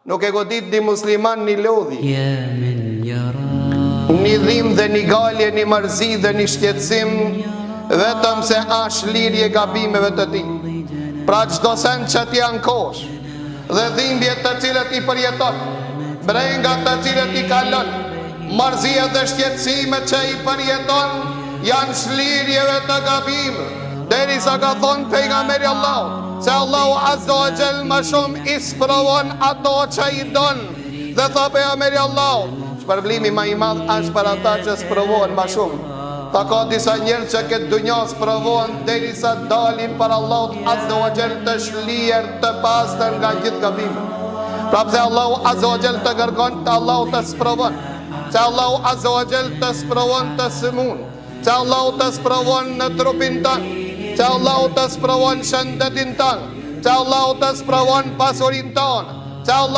Nuk e godit një musliman një lodhje, një dhimbje dhe një gajle, një mërzi dhe një shqetësim, vetëm se asht shlirje e gabimeve të tij. Pra çdo send që ti ankohesh, dhe dhimbjet të cilat i përjeton, brengat të cilat i kalon, mërziat dhe shqetësimet që i përjeton, janë shlirjeve të gabimeve. Derisa ka thonë pejgamberi i Allahut, se Allahu Azza wa Jall më shumë i sprovon ato që i don. Dhe tha pejgamberi i Allahut, shpërblimi më i madh është për ata që sprovohen më shumë. Tha ka disa njerëz që këtë dunja sprovohen derisa dalin para Allahut Azza wa Jall të shlyer të pastër nga gjithë gabimet. Pra pse Allahu Azza wa Jall të kërkon të Allahu të sprovon? Pse Allahu Azza wa Jall të sprovon të sëmun? Pse Allahu të sprovon në trupin tënd? Pse Allahu të sprovon shëndetin tënd? Pse Allahu të sprovon pasurinë tënde? Pse Allahu.